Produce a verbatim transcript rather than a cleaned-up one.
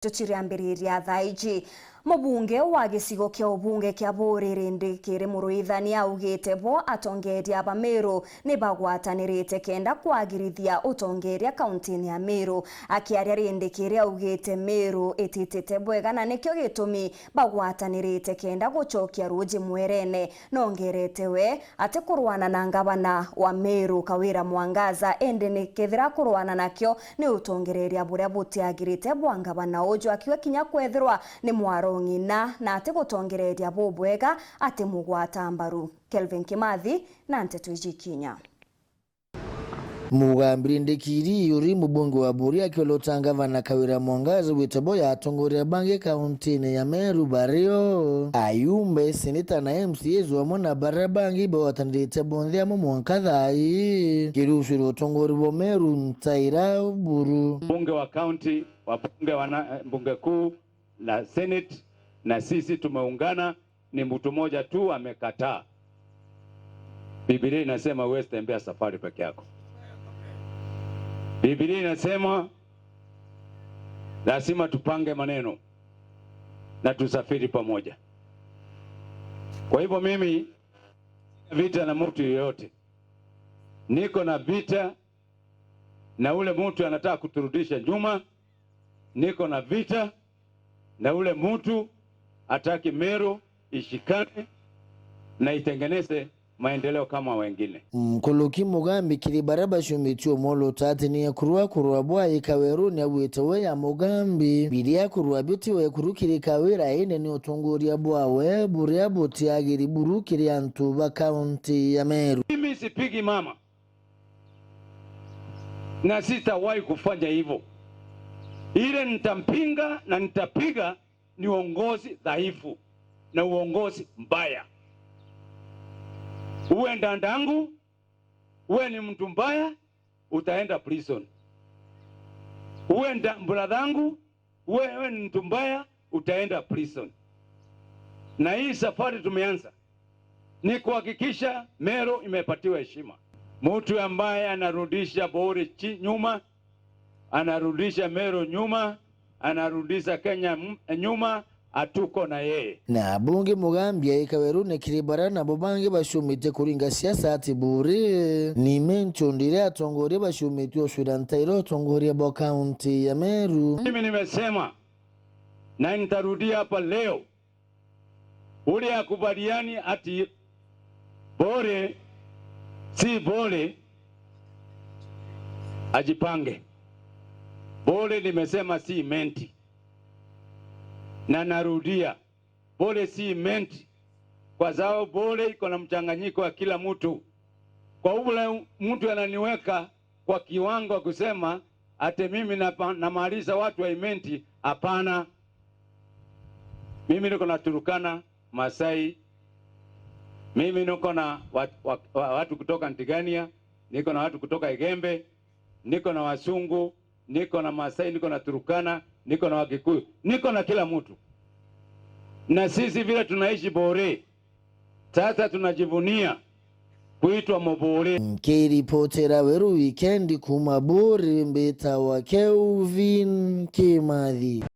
Tuciriambiriria thaa iji. Mubunge wa gicigo kia ubunge kia Buuri Rindikiri Muruithania augite bo atongeria ba Meru ni bagwatanirite kenda kwagirithia utongeria kauntini ya Meru. Akiaria Rindikiri augite Meru ititite bwega na nikio gitumi bagwatanirite kenda gucokia ruuji mwerene. Nongerete we ati kurwana na ngavana wa Meru Kawira Mwangaza, indi ni kethira kurwana nakio ni utongereria buria butiagirite bwa ngavana uju, akiuga kinya kwethirwa ni mwaro ng'ina na ati gutongereria bubwega ati mugwata mbaru. Kelvin Kimathi na nteto iji kinya. Mugambi Rindikiri uri mubunge wa Buuri akiolota ngavana Kawira Mwangaza gwita bo ya atongoria bangi kauntini ya Meru bario ayumbe, seneta na M C As amwe na baria bangi bagwatanirite bonthe amwe mwanka thaa ii. Kirucio ria utongoria bwa Meru ntaira buru. Mbunge wa kaunti, wabunge wa na-, mbunge kuu na senate, na sisi tumeungana, ni mtu mmoja tu amekataa. Biblia inasema huwezi tembea safari peke yako. Biblia inasema lazima tupange maneno na tusafiri pamoja. Kwa hivyo mimi sina vita na mtu yeyote. Niko na vita na ule mtu anataka kuturudisha nyuma. Niko na vita na ule mtu hataki Meru ishikane na itengeneze maendeleo kama wengine. Nkuruki Mugambi kiri baria bacumitue mwolota ati ni ekurua kurua bwa ikaweruni augite we ya Mugambi. Biria kurua bio ti wekuru kiri Kawira, indi ni utongoria bwawe buria butiagiri buru kiri antu ba kaunti ya Meru. Mimi sipigi mama. Na sitawahi kufanya hivyo. Ile nitampinga na nitapiga ni uongozi dhaifu na uongozi mbaya. Uwe ndandangu, uwe ni mtu mbaya, utaenda prison. Uwe nda-, bradhangu, wewe ni mtu mbaya, utaenda prison. Na hii safari tumeanza ni kuhakikisha Meru imepatiwa heshima. Mtu ambaye anarudisha Buuri chi-, nyuma, anarudisha Meru nyuma, anarudisha Kenya m-, nyuma, hatuko na yeye. Na bungi Mugambi aika werune kiri baria nabo bangi bacumitie kuringa siasa ati Buuri ni mention iria atongoria bacumitie ucwira ntaira utongoria bwa kaunti ya Meru. Mimi nimesema na nitarudia hapa leo, ule akubaliani ati Buuri si Buuri, ajipange. Buuri nimesema si Imenti. Na narudia, Buuri si Imenti, kwa sababu Buuri iko na mchanganyiko wa kila mtu. Kwa ule mtu ananiweka kwa kiwango ya kusema ati mimi napa-, namaliza watu wa Imenti, hapana. Mimi niko na Turkana, Masai, mimi niko na wat-, wa-, wa-, watu kutoka Ntigania, niko na watu kutoka Igembe, niko na Wasungu, niko na Masai, niko na Turkana, niko na Wakikuyu, niko na kila mtu. Na sisi vile tunaishi Buuri, sasa tunajivunia kuitwa Mubuuri. Nkiripotera Weru Wikendi kuuma Buuri, mbitawa Kelvin Kimathi.